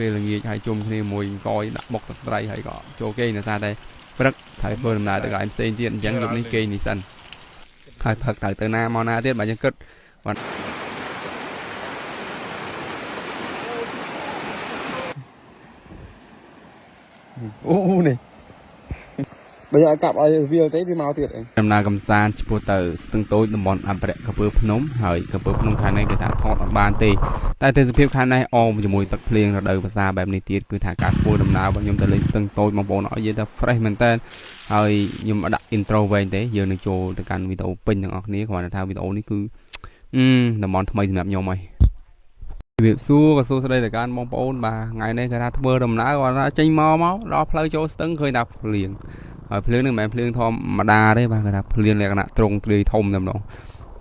ពេលល្ងាចហើយជុំគ្នាមួយកយដាក់បុកទឹកត្រីហើយក៏ចូលគេងដោយសារតែព្រឹកត្រូវធ្វើដំណើរទៅកន្លែងផ្សេងទៀតអញ្ចឹងយប់នេះគេងនេះសិនហើយព្រឹកត្រូវទៅណាមកណាទៀតបើយើងគិតបាទ អូនេះបើយកឲ្យកាប់ឲ្យវាលទេវាមកទៀតអី ដំណើរកំសាន្តឆ្ពោះទៅស្ទឹងតូចតំបន់អភិរក្សកពើភ្នំហើយកពើភ្នំខាងនេះគេថាថតអត់បានទេតែទេសភាពខាងនេះអមជាមួយទឹកភ្លៀងរដូវវស្សាបែបនេះទៀតគឺថាការធ្វើដំណើររបស់ខ្ញុំទៅលេងស្ទឹងតូចបងប្អូនអត់និយាយថា fresh មែនតើហើយខ្ញុំអត់ដាក់ intro វែងទេយើងនឹងចូលទៅកាន់វីដេអូពេញទាំងអស់គ្នាគ្រាន់តែថាវីដេអូនេះគឺអឺតំបន់ថ្មីសម្រាប់ខ្ញុំហើយជំរាបសួរក៏សួស្តីទៅកាន់បងប្អូនបាទថ្ងៃនេះគេថាធ្វើដំណើរគាត់ថាចេញមកមកដល់ផ្លូវចូលស្ទឹងឃើញថាភ្លៀង ហើយភ្លើងនឹងមិនមែនភ្លើងធម្មតាទេបាទគេថាភ្លៀងលក្ខណៈត្រង់ទ្រាយធំតែម្ដង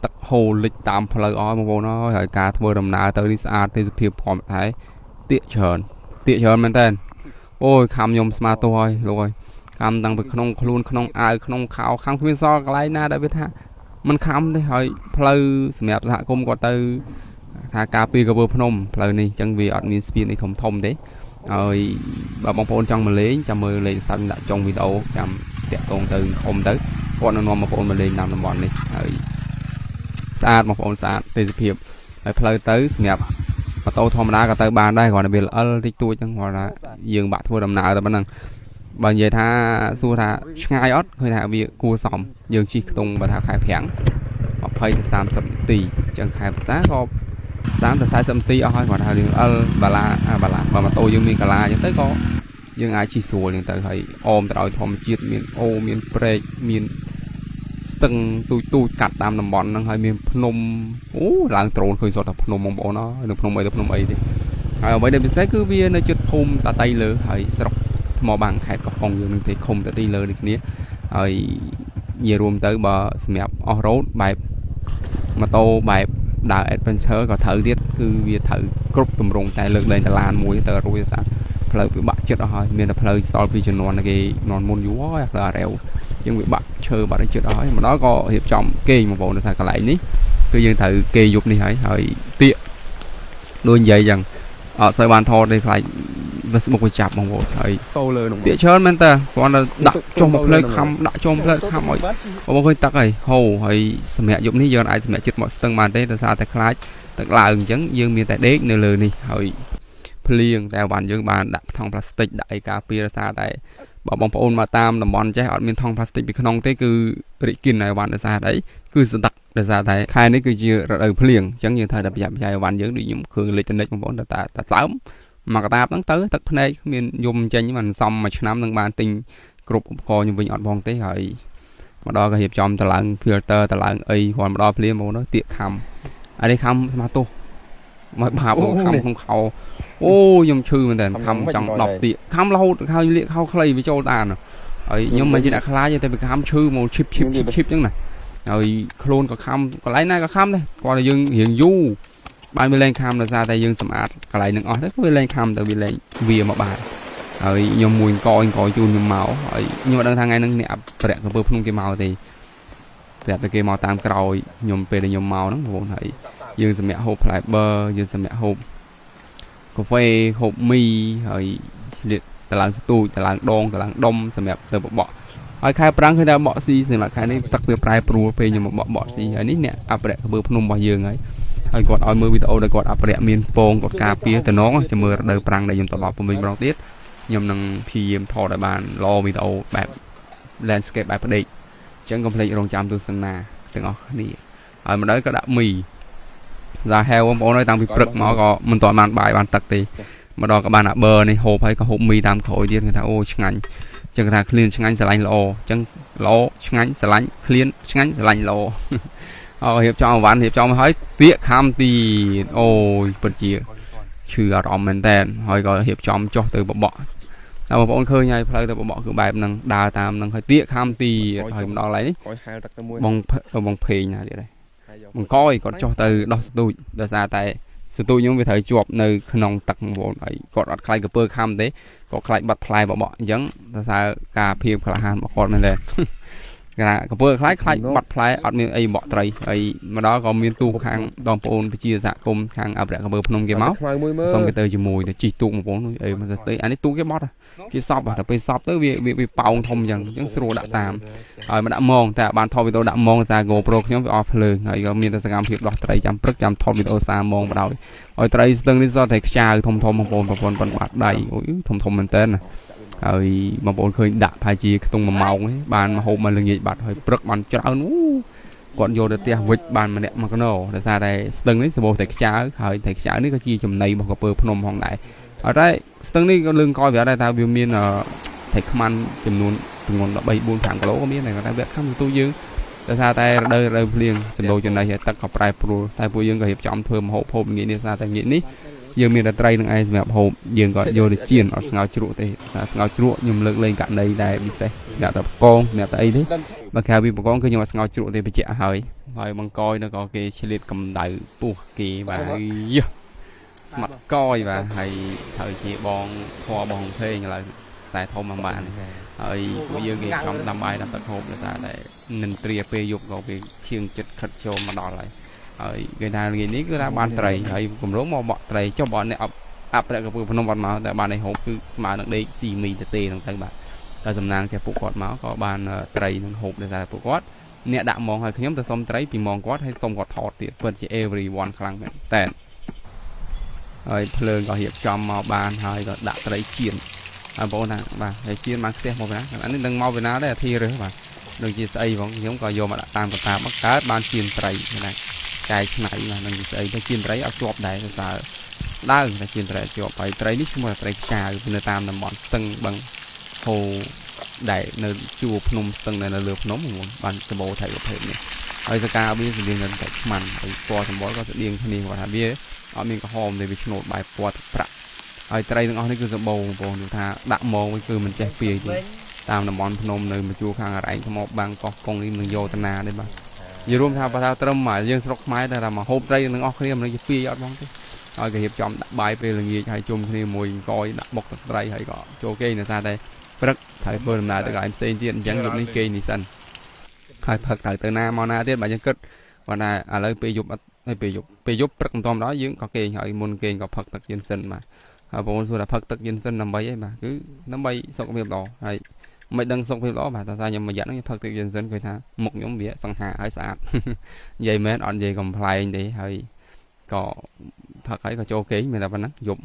ទឹកហូរលិចតាមផ្លូវអស់បងប្អូនអើយហើយការធ្វើដំណើរទៅនេះស្អាតទេសភាពព្រមតែទៀកច្រើនទៀកច្រើនមែនតើអូយខំខ្ញុំស្មាទោះហើយលោកអើយខំតាំងពីក្នុងខ្លួនក្នុងអាវក្នុងខោខំគ្មានសល់កន្លែងណាដែលវាថាมันខំទេហើយផ្លូវសម្រាប់សហគមន៍គាត់ទៅថាការពីកពើភ្នំផ្លូវនេះអញ្ចឹងវាអត់មានស្ពានអីធំធំទេហើយបើបងប្អូនចង់មកលេងចាំមើលលេខទូរស័ព្ទដាក់ចុងវីដេអូចាំ តាក់ទងទៅខំទៅគាត់នឹងនាំបងប្អូនមកលេងតាមតំបន់នេះហើយស្អាតបងប្អូនស្អាតទេសភាពហើយផ្លូវទៅសម្រាប់ម៉ូតូធម្មតាក៏ទៅបានដែរគ្រាន់តែវាល្អិលតិចតួចហ្នឹងគ្រាន់តែយើងបាក់ធ្វើដំណើរតែប៉ុណ្្នឹងបើនិយាយថាសួរថាឆ្ងាយអត់ឃើញថាវាគួរសមយើងជិះខ្ទង់បើថាខែប្រាំង20ទៅ30នាទីអញ្ចឹងខែភាសាក៏30ទៅ40នាទីអស់ហើយគ្រាន់តែរឿងល្អិលបាឡាអាបាឡាបើម៉ូតូយើងមានកលាអញ្ចឹងទៅក៏ យើងអាចជិះស្រួលចឹងទៅហើយអមទៅដោយធម្មជាតិមានអូមានព្រែកមានស្ទឹងទូចទូចកាត់តាមតំបន់ហ្នឹងហើយមានភ្នំអូឡើងដ្រូនឃើញសុទ្ធតែភ្នំបងប្អូនអើយនៅភ្នំអីទៅភ្នំអីទេហើយអ្វីដែលពិសេសគឺវានៅជិតភូមិតាតៃលើហើយស្រុកថ្មបាំងខេត្តកោះកុងយើងនឹងទេឃុំតាតៃលើដូចគ្នាហើយនិយាយរួមទៅបើសម្រាប់អស់រ៉ូតបែបម៉ូតូបែបដើរ adventure ក៏ត្រូវទៀតគឺវាត្រូវគ្រប់ទម្រង់តែលើកលែងតឡានមួយទៅរួចស្អាត ផ្លូវវាបាក់ចិត្តអស់ហើយមានតែផ្លូវសល់ពីជំនាន់គេនន់មុនយូរហើយផ្លូវអារ៉ែវអញ្ចឹងវាបាក់ឈើបាក់អីចិត្តអស់ហើយមកដល់ក៏រៀបចំគេងបងប្អូនដោយសារកន្លែងនេះគឺយើងត្រូវគេយប់នេះហើយហើយទៀកដូចនិយាយអញ្ចឹងអត់សូវបានថតទេខ្លាច Facebook វាចាប់បងប្អូនហើយ តោលើនោះ ទៀកច្រើនមែនតើគ្រាន់តែដាក់ចុះមកផ្លេតខំដាក់ចុះមកផ្លេតខំឲ្យបងប្អូនឃើញទឹកហើយហូរហើយសម្រាប់យប់នេះយើងអាចសម្រាប់ចិត្តមកស្ទឹងបានទេដោយសារតែខ្លាចទឹកឡើងអញ្ចឹងយើងមានតែដេកនៅលើនេះហើយ ភ្លៀងតែវ៉ាន់យើងបានដាក់ថង់ប្លាស្ទិកដាក់អីការពាររសារតែបើបងប្អូនមកតាមតំបន់ចេះអត់មានថង់ប្លាស្ទិកពីក្នុងទេគឺរិចគិនហើយវ៉ាន់ដោយសារអីគឺស្ដឹកដោយសារតែខែនេះគឺជារដូវភ្លៀងអញ្ចឹងយើងត្រូវតែប្រយ័ត្នប្រយែងវ៉ាន់យើងដូចខ្ញុំឃើញលេចតនិចបងប្អូនតែតែសើមមកកតាបហ្នឹងទៅទឹកភ្នែកមានយំចេញមិនសមមួយឆ្នាំនឹងបានទិញគ្រប់ឧបករណ៍ខ្ញុំវិញអត់បងទេហើយមកដល់ក៏រៀបចំតឡើង filter តឡើងអីគ្រាន់មកដល់ភ្លាមបងប្អូនទៀកខំអានេះខំស្មាទោសមកបាបខំក្នុងខោ អូខ្ញុំឈឺមែនតើខំចង់10ទៀកខំរហូតខោលាកខោខ្លីវាចូលតានហើយខ្ញុំមិនជាអ្នកខ្លាចទេតែវាខំឈឺមកឈីបឈីបឈីបឈីបចឹងណាហើយខ្លួនក៏ខំកន្លែងណាក៏ខំដែរគាត់តែយើងរៀងយូរបានវាលែងខំដោយសារតែយើងសម្អាតកន្លែងនឹងអស់ទៅវាលែងខំទៅវាលែងវាមកបានហើយខ្ញុំមួយកអង្គជូនខ្ញុំមកហើយខ្ញុំអត់ដឹងថាថ្ងៃហ្នឹងអ្នកអភិរក្សកំពើភ្នំគេមកទេប្រាប់តែគេមកតាមក្រោយខ្ញុំពេលដែលខ្ញុំមកហ្នឹងបងប្អូនហើយយើងសម្រាប់ហូបផ្លែប័រយើងសម្រាប់ហូប កាហ្វេហូបមីហើយឆ្លៀតតឡើងស្ទូចតឡើងដងតឡើងដុំសម្រាប់ទៅបបក់ហើយខែប្រាំងឃើញថាបក់ស៊ីសម្រាប់ខែនេះទឹកវាប្រែប្រួលពេលខ្ញុំមកបក់បក់ស៊ីហើយនេះអ្នកអភិរក្សកពើភ្នំរបស់យើងហើយហើយគាត់ឲ្យមើលវីដេអូដែលគាត់អភិរក្សមានពងគាត់ការពារតំណងចាំមើលរដូវប្រាំងដែលខ្ញុំត្រឡប់មកវិញម្ដងទៀតខ្ញុំនឹងព្យាយាមថតឲ្យបានល្អវីដេអូបែប landscape បែបផ្ដេកអញ្ចឹងកុំភ្លេចរងចាំទស្សនាទាំងអស់គ្នាហើយម្ដងក៏ដាក់មី សាហែវបងប្អូនអើយតាំងពីព្រឹកមកក៏មិនទាន់បានបាយបានទឹកទេម្ដងក៏បានអាប័រនេះហូបហើយក៏ហូបមីតាមក្រោយទៀតគេថាអូឆ្ងាញ់អញ្ចឹងគេថាឃ្លានឆ្ងាញ់ស្រឡាញ់ល្អអញ្ចឹងល្អឆ្ងាញ់ស្រឡាញ់ឃ្លានឆ្ងាញ់ស្រឡាញ់ល្អអូរៀបចំអវ៉ាន់រៀបចំហើយសៀកខំទៀតអូយពិតជាឈឺអារម្មណ៍មែនតើហើយក៏រៀបចំចុះទៅបបក់តែបងប្អូនឃើញហើយផ្លូវទៅបបក់គឺបែបហ្នឹងដើរតាមហ្នឹងហើយទៀកខំទៀតហើយម្ដងឡើយនេះ កយហែលទឹកទៅមួយ បងបងភេងណាទៀតហើយ បង្កយគាត់ចុះទៅដោះស្ទូចដោយសារតែស្ទូចខ្ញុំវាត្រូវជាប់នៅក្នុងទឹកបងប្អូនហើយគាត់អត់ខ្លាចកពើខំទេគាត់ខ្លាចបាត់ផ្លែបបក់អញ្ចឹងដោយសារការភាពក្លាហានរបស់គាត់មែនទេ គេថាកពើខ្លាចខ្លាចបាត់ផ្លែអត់មានអីបក់ត្រីហើយមកដល់ក៏មានទូកខាងបងប្អូនប្រជាសហគមន៍ខាងអភិរក្សកពើភ្នំគេមក ខ្មៅមួយមើល សុំគេទៅជាមួយទៅជីកទូកបងប្អូនអីមកទៅអានេះទូកគេបត់គេសពតែពេលសពទៅវាវាប៉ោងធំអញ្ចឹងអញ្ចឹងស្រួលដាក់តាមហើយមកដាក់មងតែបានថតវីដេអូដាក់មងតែ GoPro ខ្ញុំវាអស់ភ្លើងហើយក៏មានតែសកម្មភាពដោះត្រីចាំព្រឹកចាំថតវីដេអូសាមងបដ ாய் ហើយត្រីស្ទឹងនេះសតតែខ្ចៅធំធំបងប្អូនបងប្អូនប៉ុនបាត់ដៃអូយធំធំមែនតើណាហើយបងប្អូនឃើញដាក់ប្រហែលជាខ្ទង់1ម៉ោងឯងបានមកហូបមកល្ងាចបាត់ហើយព្រឹកបានច្រើនអូគាត់យកទៅផ្ទះវិចបានម្នាក់មកកណោដោយសារតែស្ទឹងនេះសម្បូរតែខ្ចៅហើយតែខ្ចៅនេះក៏ជាចំណីរបស់កពើភ្នំផងដែរអត់តែស្ទឹងនេះក៏លឿងកយវាដែរថាវាមានតែខ្មាន់ចំនួនចំនួន13 4 5គីឡូក៏មានដែរតែវាខំទូយើងដោយសារតែរដូវរដូវភ្លៀងសម្បូរចំណីហើយទឹកក៏ប្រែប្រួលតែពួកយើងក៏រៀបចំធ្វើម្ហូបហូបងាយនេះសារតែងាយនេះយើងមានតែត្រីនឹងឯងសម្រាប់ហូបយើងក៏យកទៅចៀនអត់ស្ងោរជ្រក់ទេតែស្ងោរជ្រក់ខ្ញុំលើកលែងករណីដែលពិសេសអ្នកតែកងអ្នកតែអីទេបើក្រៅពីបកងគឺខ្ញុំអត់ស្ងោរជ្រក់ទេបញ្ជាក់ហើយហើយបង្កយនៅក៏គេឆ្លៀតកម្ដៅពោះគេបាទយស្មាត់កយបាទហើយត្រូវជាបងធေါ်បងភេងឥឡូវខ្សែធំមកបានហើយពួកយើងគេចំដាំបាយដាំទឹកហូបដោយសារតែនិន្ទ្រាពេលយប់ក៏វាឈៀងចិត្តខិតចូលមកដល់ហើយហើយគេថាថ្ងៃនេះគឺថាបានត្រីហើយគម្រោងមកបក់ត្រីចុះបើអ្នកអភិរក្សកពើភ្នំអត់មកតែបានឲ្យហូបគឺស្មើនឹងដេកស៊ីមីទៅទេហ្នឹងទៅបាទតែសំណាងចេះពួកគាត់មកក៏បានត្រីនឹងហូបដោយសារពួកគាត់អ្នកដាក់មងឲ្យខ្ញុំទៅសុំត្រីពីមងគាត់ហើយសុំគាត់ថតទៀតពិតជា everyone ខ្លាំងមែនតែហើយភ្លើងក៏រៀបចំមកបានហើយក៏ដាក់ត្រីចៀនហើយបងប្អូនថាបាទហើយចៀនបានខ្ទះមកពីណាអានេះនឹងមកពីណាដែរអាធីរើសបាទដូចជាស្អីបងខ្ញុំក៏យកមកដាក់តាមកតាមកកើតបានចៀនត្រីណាកែច្នៃបាទនឹងជាស្អីទៅចៀនត្រីអត់ជាប់ដែរដោយសារដើមតែចៀនត្រីអត់ជាប់ហើយត្រីនេះឈ្មោះត្រីខ្ចៅនៅតាមតំបន់ស្ទឹងបឹងហូដែលនៅជួរភ្នំស្ទឹងដែលនៅលើភ្នំបងបានសម្បូរថៃប្រភេទនេះហើយសកាវាស្តៀងនឹងតែឆ្មាន់ហើយពណ៌សម្បុរក៏ស្តៀងគ្នាគាត់ថាវាអត់មានក្រហមទេវាឆ្នូតបែបពណ៌ទឹកប្រាក់ហើយត្រីទាំងអស់នេះគឺសម្បូរបងប្អូនគឺថាដាក់មងវិញគឺមិនចេះពាយទេតាមតំបន់ភ្នំនៅមួយជួរខាងអរ៉ែងថ្មបាំងកោះកុងនេះនឹងយកតាណាទេបាទនិយាយរួមថាបើថាត្រឹមមកយើងស្រុកខ្មែរតែថាមកហូបត្រីទាំងអស់គ្នាមិននឹងជាពាយអត់បងទេហើយក៏រៀបចំដាក់បាយពេលល្ងាចហើយជុំគ្នាមួយកយដាក់បុកទឹកត្រីហើយក៏ចូលគេងដោយសារតែព្រឹកត្រូវធ្វើដំណើរទៅកន្លែងផ្សេងទៀតអញ្ចឹងយប់នេះគេងនេះសិនហើយផឹកត្រូវទៅណាមកណាទៀតបើយើងគិតគាត់ថាឥឡូវពេលយប់អត់ហើយពេលយប់ពេលយប់ព្រឹកមិនតំដល់យើងក៏គេងហើយមុនគេងក៏ផឹកទឹកយិនសិនបាទហើយបងប្អូនសួរថាផឹកទឹកយិនសិនដើម្បីអីបាទគឺដើម្បីសុខភាពល្អហើយមិនដឹងសុខភាពល្អបាទតែខ្ញុំមួយរយៈហ្នឹងខ្ញុំផឹកទឹកយិនសិនគឺថាមុខខ្ញុំវាសង្ហាហើយស្អាត និយាយមែនអត់និយាយកំ pl ែងទេហើយក៏ផឹកហើយក៏ចូលគេងមានតែប៉ុណ្ណឹងយប់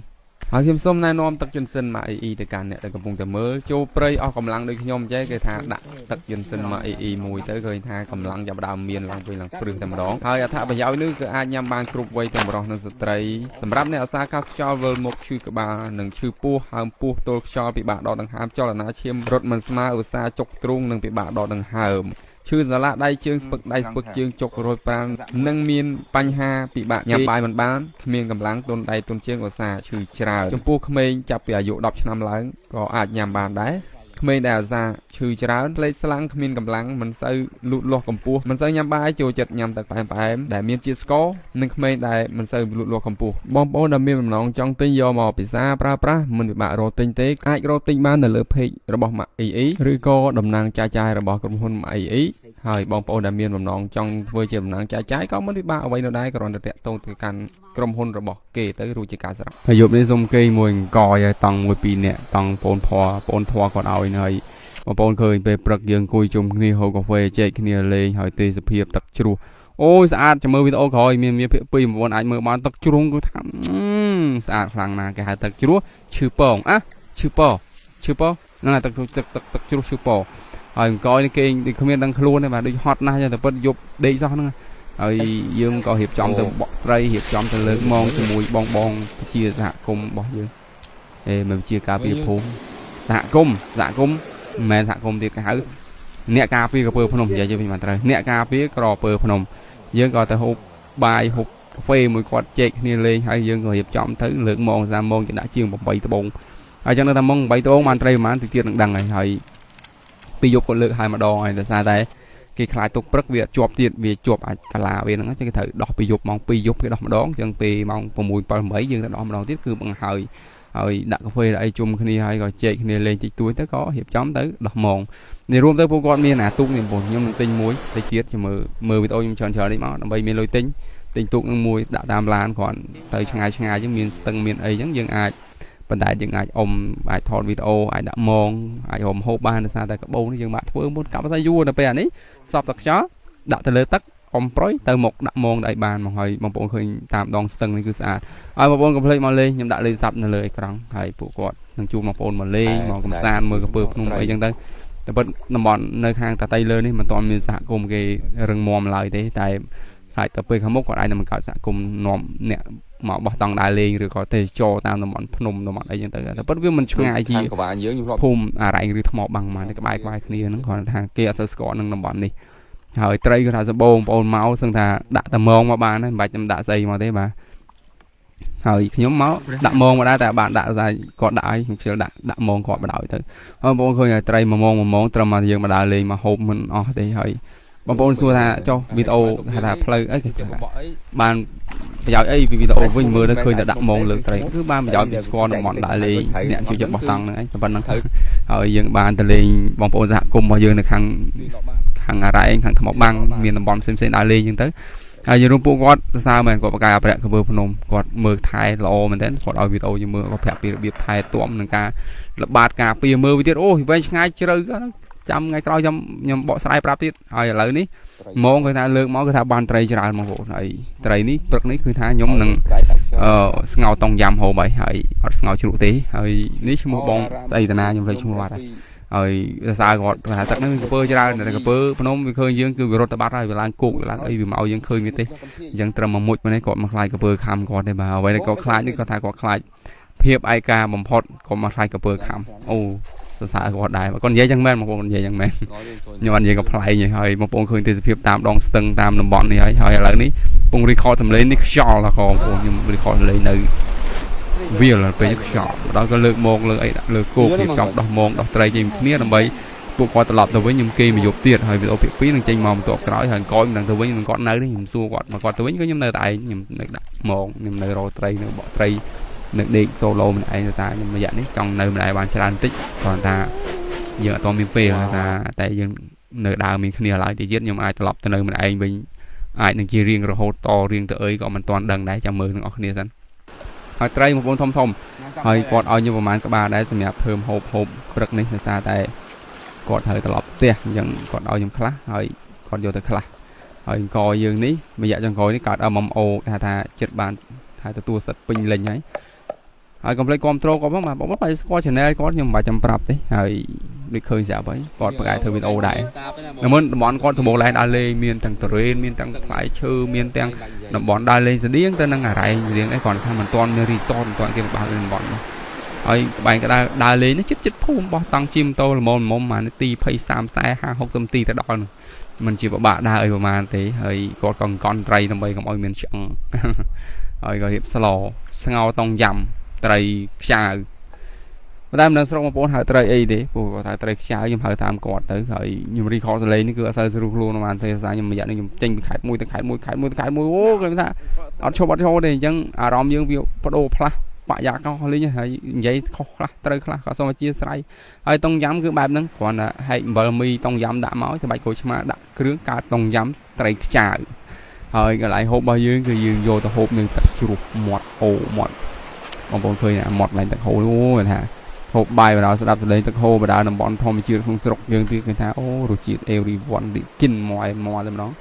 ហើយខ្ញុំសូមណែនាំទឹកជន់សិនម៉ាអ៊ីអ៊ីទៅកាន់អ្នកដែលកំពុងតែមើលចូលព្រៃអស់កម្លាំងដូចខ្ញុំចេះគេថាដាក់ទឹកជន់សិនម៉ាអ៊ីអ៊ីមួយទៅឃើញថាកម្លាំងចាប់ផ្ដើមមានឡើងវិញឡើងព្រឹសតែម្ដងហើយអត្ថប្រយោជន៍នេះគឺអាចញ៉ាំបានគ្រប់វ័យទាំងប្រុសនិងស្ត្រីសម្រាប់អ្នកអាសាកាសខ្យល់វិលមុខឈឺក្បាលនិងឈឺពោះហើមពោះទល់ខ្យល់ពិបាកដកដង្ហើមចលនាឈាមរត់មិនស្មើឧស្សាហ៍ចុកទ្រូងនិងពិបាកដកដង្ហើមឈឺសន្លាក់ដៃជើងស្ពឹកដៃស្ពឹកជើងចុករយប្រាំនិងមានបញ្ហាពិបាកញ៉ាំបាយមិនបានគ្មានកម្លាំងទន់ដៃទន់ជើងឧស្សាហ៍ឈឺច្រើនចំពោះក្មេងចាប់ពីអាយុ10ឆ្នាំឡើងក៏អាចញ៉ាំបានដែរក្មេងដែលឧស្សាហ៍ឈឺច្រើនផ្លេកស្លាំងគ្មានកម្លាំងមិនសូវលូតលាស់កម្ពស់មិនសូវញ៉ាំបាយចូលចិត្តញ៉ាំទឹកផ្អែមផ្អែមដែលមានជាតិស្ករនិងក្មេងដែលមិនសូវលូតលាស់កម្ពស់បងប្អូនដែលមានបំណងចង់ទិញយកមកពិសាប្រើប្រាស់មិនពិបាករកទិញទេអាចរកទិញបាននៅលើ page របស់ម៉ាក់ EE ឬក៏តំណាងចាយចាយរបស់ក្រុមហ៊ុនម៉ាក់ EE ហើយបងប្អូនដែលមានបំណងចង់ធ្វើជាតំណាងចាយចាយក៏មិនពិបាកអ្វីនោះដែរគ្រាន់តែតាក់ទងទៅកាន់ក្រុមហ៊ុនរបស់គេទៅរួចជាការស្រេច ហើយយប់នេះសុំគេងមួយអង្គយហើយតង់មួយពីរនាក់តង់បងភ័របងធွာគាត់ឲ្យហើយបងប្អូនឃើញពេលព្រឹកយើងអង្គុយជុំគ្នាហូបកាហ្វេចែកគ្នាលេងហើយទេសភាពទឹកជ្រោះអូយស្អាតចាំមើលវីដេអូក្រោយមានមានភាគ2បងប្អូនអាចមើលបានទឹកជ្រោះគឺថាស្អាតខ្លាំងណាស់គេហៅទឹកជ្រោះឈឺពងអាឈឺពឈឺពហ្នឹងហើយទឹកទឹកទឹកទឹកជ្រោះឈឺពហើយអង្គយនេះគេដូចគ្មានដឹងខ្លួនទេបាទដូចហត់ណាស់ចឹងតែពិតយប់ដេកសោះហ្នឹងហើយយើងក៏រៀបចំទៅបក់ត្រីរៀបចំទៅលើកមងជាមួយបងបងប្រជាសហគមន៍របស់យើងអេមិនជាការពារភូមិសហគមន៍សហគមន៍មិនមែនសហគមន៍ទៀតគេហៅអ្នកការពារក្រពើភ្នំនិយាយវិញបានត្រូវអ្នកការពារក្រពើភ្នំយើងក៏ទៅហូបបាយហូបកាហ្វេមួយគាត់ជែកគ្នាលេងហើយយើងក៏រៀបចំទៅលើកមងសាមងគេដាក់ជាង8ត្បូងហើយចឹងនៅថាមង8ត្បូងបានត្រីប្រហែលតិចទៀតនឹងដឹងហើយហើយពីយប់គាត់លើកហើយម្ដងហើយដោយសារតែគេខ្លាចទុកព្រឹកវាជាប់ទៀតវាជាប់អាចកាឡាវាហ្នឹងចឹងគេត្រូវដោះពីយប់ម៉ោង2យប់គេដោះម្ដងចឹងពេលម៉ោង6 7 8យើងទៅដោះម្ដងទៀតគឺបង្ហើយ ហើយដាក់កាហ្វេអីជុំគ្នាហើយក៏ជែកគ្នាលេងតិចតួចទៅក៏រៀបចំទៅដោះម៉ងនេះរួមទៅពួកគាត់មានអាទូកនេះបងខ្ញុំនឹងទិញមួយតិចទៀតមើលមើលវីដេអូខ្ញុំច្រើនច្រើននេះមកដើម្បីមានលុយទិញទិញទូកនឹងមួយដាក់តាមឡានគ្រាន់ទៅឆ្ងាយឆ្ងាយចឹងមានស្ទឹងមានអីចឹងយើងអាចប៉ុន្តែយើងអាចអុំអាចថតវីដេអូអាចដាក់មងអាចរំហូបបានដោយសារតែកបោនេះយើងបាក់ធ្វើមុនកាប់តែយូរដល់ពេលអានេះសពតែខ្យល់ដាក់ទៅលើទឹកអុំប្រុយទៅមកដាក់មងដាក់អីបានមកហើយបងប្អូនឃើញតាមដងស្ទឹងនេះគឺស្អាតហើយបងប្អូនកុំភ្លេចមកលេងខ្ញុំដាក់លេខទូរស័ព្ទនៅលើអេក្រង់ហើយពួកគាត់នឹងជួបបងប្អូនមកលេងមកកំសាន្តមើលកពើភ្នំអីចឹងទៅតែពិតតំបន់នៅខាងតាតៃលើនេះមិនទាន់មានសហគមន៍គេរឹងមាំឡើយទេតែខ្លាចទៅពេលខាងមុខគាត់អាចនឹងបង្កើតសហគមន៍នាំអ្នកមកបោះតង់ដើរលេងឬក៏ទេសចរតាមតំបន់ភ្នំតំបន់អីចឹងទៅតែពិតវាមិនឆ្ងាយជា ខាងក្បាលយើងខ្ញុំធ្លាប់ ភូមិអារ៉ែងឬថ្មបាំងមកក្បែរក្បែរគ្នាហ្នឹងគ្រាន់តែថាគេអត់សូវស្គាល់នឹងតំបន់នេះហើយត្រីគាត់ថាសបោបងប្អូនមកសឹងថាដាក់តែមងមកបានហើយមិនបាច់ខ្ញុំដាក់ស្អីមកទេបាទហើយខ្ញុំមកដាក់មងមកដែរតែបានដាក់តែគាត់ដាក់ឲ្យខ្ញុំខ្ជិលដាក់ដាក់មងគាត់បដ ாய் ទៅហើយបងប្អូនឃើញហើយត្រីមួយមងមួយមងត្រឹមមកយើងមកដើរលេងមកហូបមិនអស់ទេហើយបងប្អូនសួរថាចុះវីដេអូគេថាផ្លូវអីគេ គេបបក់អី បានប្រយោជន៍អីពីវីដេអូវិញមើលទៅឃើញតែដាក់មងលើកត្រីគឺបានប្រយោជន៍ពីស្គាល់តំបន់ដើរលេងអ្នកជួយចិត្តបោះតង់ហ្នឹងឯងតែប៉ុណ្្នឹងហើយយើងបានទៅលេងបងប្អូនសហគមន៍របស់យើងនៅខាងខាងអារ៉ែងខាងថ្មបាំងមានតំបន់ផ្សេងៗដើរលេងអញ្ចឹងទៅហើយយើងរួមពួកគាត់សរសើរមែនគាត់បកកាយអភិរក្សកពើភ្នំគាត់មើលថែល្អមែនទែនគាត់ឲ្យវីដេអូយើងមើលគាត់ប្រាប់ពីរបៀបថែទាំនឹងការល្បាតការពារមើលវាទៀតអូវែងឆ្ងាយជ្រៅចាំថ្ងៃក្រោយខ្ញុំខ្ញុំបកស្រាយប្រាប់ទៀតហើយឥឡូវនេះ ម៉ងគឺថាលើកមកគឺថាបានត្រីច្រើនមកបងហើយត្រីនេះព្រឹកនេះគឺថាខ្ញុំនឹងអឺស្ងោតុងយ៉ាំហូបហើយហើយអត់ស្ងោជ្រក់ទេហើយនេះឈ្មោះបងស្អីតាណាខ្ញុំលេចឈ្មោះបាត់ហើយហើយសរសើរគាត់ថាទឹកហ្នឹងមានកពើច្រើនតែកពើភ្នំវាឃើញយើងគឺវារត់ទៅបាត់ហើយវាឡើងគោកវាឡើងអីវាមកឲ្យយើងឃើញវាទេអញ្ចឹងត្រឹមមកមុជមកនេះគាត់មកខ្លាចកពើខំគាត់ទេបាទអ្វីដែលគាត់ខ្លាចនេះគាត់ថាគាត់ខ្លាចភាពឯកាបំផុតគាត់មកខ្លាចកពើខំអូសរសើរគាត់ដែរគាត់និយាយចឹងមែនបងប្អូននិយាយចឹងមែន ខ្ញុំអត់និយាយកំប្លែងទេហើយបងប្អូនឃើញទេសភាពតាមដងស្ទឹងតាមតំបន់នេះហើយហើយឥឡូវនេះពង record សំឡេងនេះខ្យល់ដល់បងប្អូនខ្ញុំ record សំឡេងនៅវាលពេលខ្យល់ម្ដងក៏លើកមកលើកអីដាក់លើគោករៀបចំដោះមងដោះត្រីចេញពីគ្នាដើម្បីពួកគាត់ត្រឡប់ទៅវិញខ្ញុំគេមកយប់ទៀតហើយវីដេអូភាគ2នឹងចេញមកបន្ទាប់ក្រោយហើយកយមិនដឹងទៅវិញនឹងគាត់នៅនេះខ្ញុំសួរគាត់មកគាត់ទៅវិញក៏ខ្ញុំនៅតែឯងខ្ញុំនៅដាក់មងខ្ញុំនៅរកត្រីនៅបកត្រីនៅដេក solo ម្នាក់ឯងទៅតាខ្ញុំរយៈនេះចង់នៅម្នាក់ឯងបានច្រើនបន្តិចគ្រាន់តែយើងអត់មានពេលថាតែយើង នៅដើមមានគ្នាឡើយទីទៀតខ្ញុំអាចត្រឡប់ទៅនៅម្នាក់ឯងវិញអាចនឹងជារៀងរហូតតរៀងទៅអីក៏មិនទាន់ដឹងដែរចាំមើលទាំងអស់គ្នាសិនហើយត្រីបងប្អូនធំធំហើយគាត់ឲ្យខ្ញុំប្រហែលក្បាលដែរសម្រាប់ធ្វើហូបហូបព្រឹកនេះដោយសារតែគាត់ត្រូវត្រឡប់ផ្ទះអញ្ចឹងគាត់ឲ្យខ្ញុំខ្លះហើយគាត់យកទៅខ្លះហើយអង្គយើងនេះរយៈចុងក្រោយនេះកើត MMO គេហៅថាចិត្តបានថាទទួលសិទ្ធពេញលេញហើយហើយកុំភ្លេចគ្រប់ត្រូលគាត់ផងបាទបងប្អូនបើស្គាល់ channel គាត់ខ្ញុំមិនបាច់ចាំប្រាប់ទេហើយដូចឃើញស្រាប់ហើយគាត់ប្រកែកធ្វើវីដេអូដែរ នៅមុនតំបន់គាត់សម្បូរឡែនដើរលេងមានទាំងតរេនមានទាំងផ្លែឈើមានទាំងតំបន់ដើរលេងស្តៀងទៅនឹងអរ៉ែងស្តៀងអីគ្រាន់តែថាមិនទាន់មានរីសតមិនទាន់គេមកបើកតំបន់នោះហើយក្បែរក៏ដើរដើរលេងនេះចិត្តចិត្តភូមិបោះតង់ជិះម៉ូតូល្មមល្មមមួយនាទី20 30 40 50 60នាទីទៅដល់នោះមិនជាពិបាកដើរអីប្រហែលទេហើយគាត់ក៏អង្គន់ត្រីដើម្បីកុំឲ្យមានឆ្អឹង ហើយក៏រៀបស្លស្ងោរតុងយ៉ាំត្រីខ្ចៅ ប៉ុន្តែមិនដឹងស្រុកបងប្អូនហៅត្រីអីទេព្រោះគាត់ហៅត្រីខ្ចៅខ្ញុំហៅតាមគាត់ទៅហើយខ្ញុំ record សលេងនេះគឺអត់សូវស្រួលខ្លួនប៉ុន្មានទេសារខ្ញុំរយៈនេះខ្ញុំចេញពីខេត្តមួយទៅខេត្តមួយខេត្តមួយទៅខេត្តមួយអូគេថាអត់ឈប់អត់ឈរទេអញ្ចឹងអារម្មណ៍យើងវាបដូរផ្លាស់បរិយាកាសលេងហើយនិយាយខុសខ្លះត្រូវខ្លះក៏សូមអធិស្ឋានហើយតុងយ៉ាំគឺបែបហ្នឹងគ្រាន់តែហែកអំបិលមីតុងយ៉ាំដាក់មកច្បាច់ក្រូចឆ្មាដាក់គ្រឿងកើតតុងយ៉ាំត្រីខ្ចៅហើយកន្លែងហូបរបស់យើងគឺយើងយកទៅហូបនឹងទឹកជ្រោះមាត់អូមាត់បងប្អូនឃើញអាមាត់កន្លែងទឹកហូរអូគេថា ហូបបាយបណ្ដោយស្ដាប់សលេងទឹកហូរបណ្ដោយតំបន់ធម្មជាតិក្នុងស្រុកយើងទៀតគេថាអូរសជាតិ everyone គិនមកឯមកតែម្ដង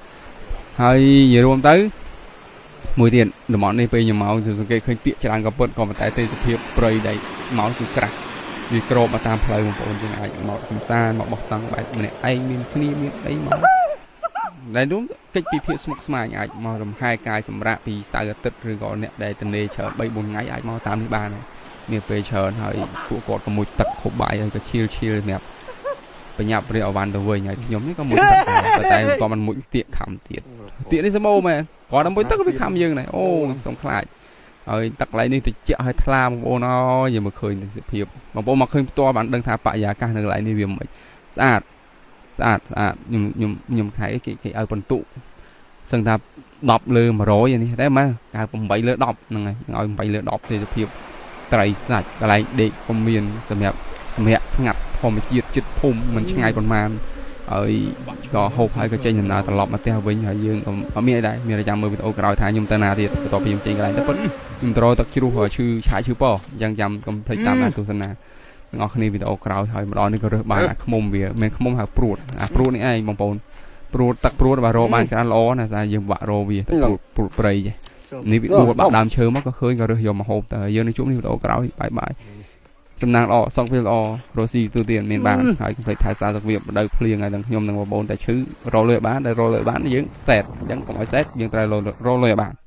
ហើយនិយាយរួមទៅមួយទៀតតំបន់នេះពេលខ្ញុំមកខ្ញុំសង្កេតឃើញទៀកច្រើនក៏ពិតក៏ប៉ុន្តែទេសភាពព្រៃដែលមកគឺក្រាស់វាក្របមកតាមផ្លូវបងប្អូនយើងអាចមកកំសាន្តមកបោះតង់បែបម្នាក់ឯងមានគ្នាមានអីមកដែលរួមកិច្ចពិភាក្សាស្មុគស្មាញអាចមករំហែកាយសម្រាប់ពីសៅរ៍អាទិត្យឬក៏អ្នកដែលទំនេរច្រើន3 4ថ្ងៃអាចមកតាមនេះបានហើយ មានពេលច្រើនហើយពួកគាត់ក៏មុជទឹកហូបបាយហើយក៏ឈៀលឈៀលសម្រាប់បញ្ញាប់រៀបអវ៉ាន់ទៅវិញហើយខ្ញុំនេះក៏មុជទឹកដែរប៉ុន្តែមិនគាត់មិនមុជទៀកខំទៀតទៀកនេះសម្បូរមែនគាត់ដល់មុជទឹកក៏វាខំយើងដែរអូសុំខ្លាចហើយទឹកកន្លែងនេះតិចហើយថ្លាបងប្អូនអើយយើងមកឃើញទេសភាពបងប្អូនមកឃើញផ្ទាល់បានដឹងថាបរិយាកាសនៅកន្លែងនេះវាមិនស្អាតស្អាតស្អាតខ្ញុំខ្ញុំខ្ញុំខែគេគេឲ្យបន្ទុកសឹងថា10លើ100នេះតែម៉ែគេ8លើ10ហ្នឹងហើយឲ្យ8លើ10ទេសភាព ត្រីសាច់កន្លែងដេកក៏មានសម្រាប់សម្រាប់ស្ងាត់ធម្មជាតិចិត្តភូមិមិនឆ្ងាយប៉ុន្មានហើយក៏ហូបហើយក៏ចេញដំណើរត្រឡប់មកផ្ទះវិញហើយយើងក៏អត់មានអីដែរមានតែចាំមើលវីដេអូក្រោយថាខ្ញុំទៅណាទៀតបន្ទាប់ពីខ្ញុំចេញកន្លែងទៅពិតខ្ញុំទៅរកទឹកជ្រោះឈឺឆាយឈឺពអញ្ចឹងចាំកុំភ្លេចតាមដានទស្សនាទាំងអស់គ្នាវីដេអូក្រោយហើយម្ដងនេះក៏រើសបានអាខ្មុំវាមិនខ្មុំហៅព្រួតអាព្រួតនេះឯងបងប្អូនព្រួតទឹកព្រួតបើរកបានច្រើនល្អណាស់តែយើងបាក់រកវាទឹកព្រួតព្រួតព្រៃចេះនេះវាដួលបាក់ដើមឈើមកក៏ឃើញក៏រើសយកមកហូបទៅយើងនឹងជួបនេះវីដេអូក្រោយ bye bye សំណាងល្អសុខភាពល្អរស់ស៊ីទូទានមានបានហើយកុំភ្លេចថែសារសុខភាពបដៅភ្លៀងហើយទាំងខ្ញុំនិងបងប្អូនតែឈឺរកលុយឲ្យបានតែរកលុយឲ្យបានយើងសេតអញ្ចឹងកុំឲ្យសេតយើងត្រូវរកលុយឲ្យបាន។